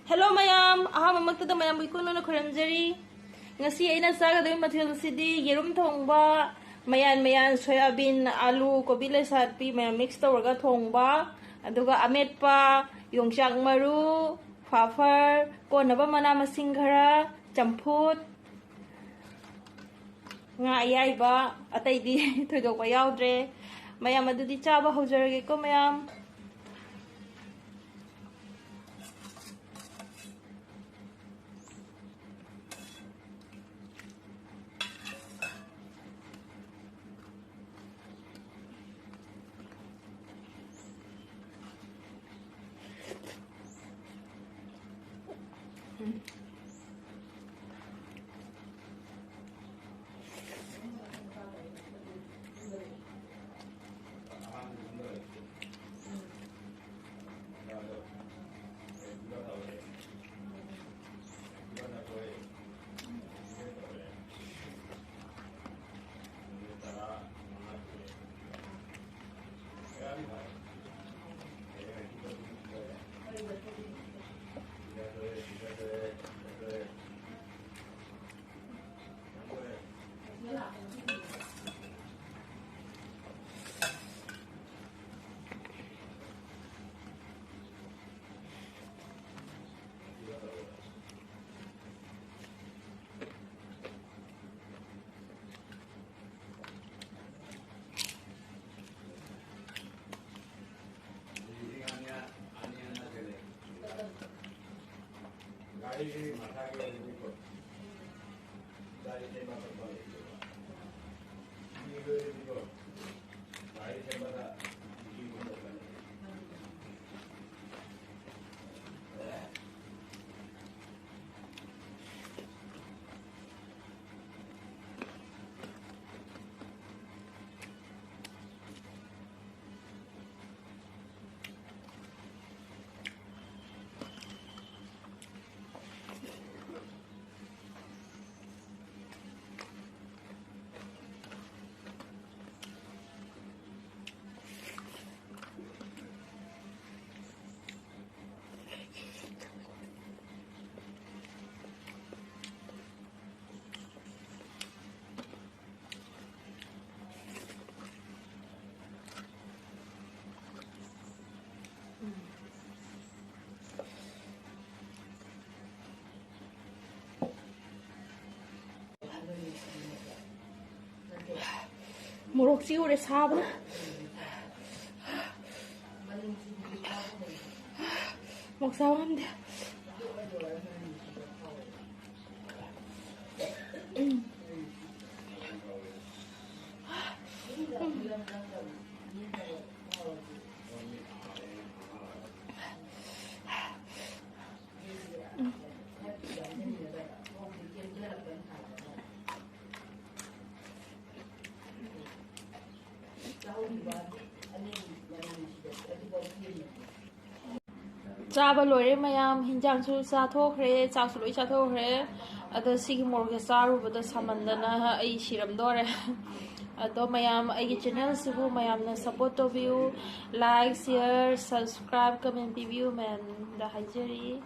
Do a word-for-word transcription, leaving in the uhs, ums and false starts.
Hello ꯃꯌꯥꯝ, ꯑꯍꯥꯟꯕꯃꯛꯇꯗ ꯃꯌꯥꯝꯕꯨ ꯏꯀꯣꯟ ꯀꯣꯟꯅ ꯈꯨꯔꯨꯝꯖꯔꯤ꯫ ꯉꯁꯤ ꯑꯩꯅ ꯆꯥꯒꯗꯧꯔꯤꯕ ꯃꯊꯦꯜꯁꯤꯗꯤ ꯌꯦꯔꯨꯝ ꯊꯣꯡꯕ, ꯃꯌꯥꯟ ꯃꯌꯥꯟ ꯁꯣꯌꯥꯕꯤꯟ, ꯑꯥꯂꯨ, ꯀꯣꯕꯤ, ꯂꯩꯁꯥꯠꯄꯤ ꯃꯌꯥꯝ mix ꯇꯧꯔꯒ ꯊꯣꯡꯕ, ꯑꯗꯨꯒ ꯑꯃꯦꯠꯄ, ꯌꯣꯡꯆꯥꯛ ꯃꯔꯨ, ꯐꯥꯐꯔ, ꯀꯣꯟꯅꯕ ꯃꯅꯥ ꯃꯁꯤꯡ ꯈꯔ, ꯆꯝꯐꯨꯠ, ꯉꯥ ꯑꯌꯥꯏꯕ, ꯑꯇꯩꯗꯤ ꯊꯣꯏꯗꯣꯛꯄ ꯌꯥꯎꯗ꯭ꯔꯦ꯫ ꯃꯌꯥꯝ ꯑꯗꯨꯗꯤ ꯆꯥꯕ ꯍꯧꯖꯔꯒꯦꯀꯣ ꯃꯌꯥꯝ꯫ ꯃꯣꯔꯣꯛ ꯆꯤꯎꯔꯦ ꯁꯥꯕꯅ꯫ ꯃꯣꯔꯣꯛ ꯆꯥꯕ ꯉꯝꯗꯦ꯫ ꯆꯥꯕ ꯂꯣꯏꯔꯦ ꯃꯌꯥꯝ, ꯍꯤꯟꯖꯥꯡꯁꯨ ꯆꯥꯊꯣꯛꯈ꯭ꯔꯦ, ꯆꯥꯛꯁꯨ ꯂꯣꯏ ꯆꯥꯊꯣꯛꯈ꯭ꯔꯦ꯫ ꯑꯗꯣ ꯁꯤꯒꯤ ꯃꯣꯔꯣꯛꯁꯦ ꯆꯥꯔꯨꯕꯗ ꯁꯥꯃꯟꯗꯅ ꯑꯩ ꯁꯤꯔꯝꯗꯣꯔꯦ꯫ ꯑꯗꯣ ꯃꯌꯥꯝ ꯑꯩꯒꯤ ꯆꯦꯅꯦꯜꯁꯤꯕꯨ ꯃꯌꯥꯝꯅ ꯁꯞꯄꯣꯔꯠ ꯇꯧꯕꯤꯌꯨ, ꯂꯥꯏꯛ, ꯁꯤꯌꯔ, ꯁꯕꯁꯀ꯭ꯔꯥꯏꯕ, ꯀꯃꯦꯟ ꯄꯤꯕꯤꯌꯨ ꯃꯌꯥꯝꯗ ꯍꯥꯏꯖꯔꯤ꯫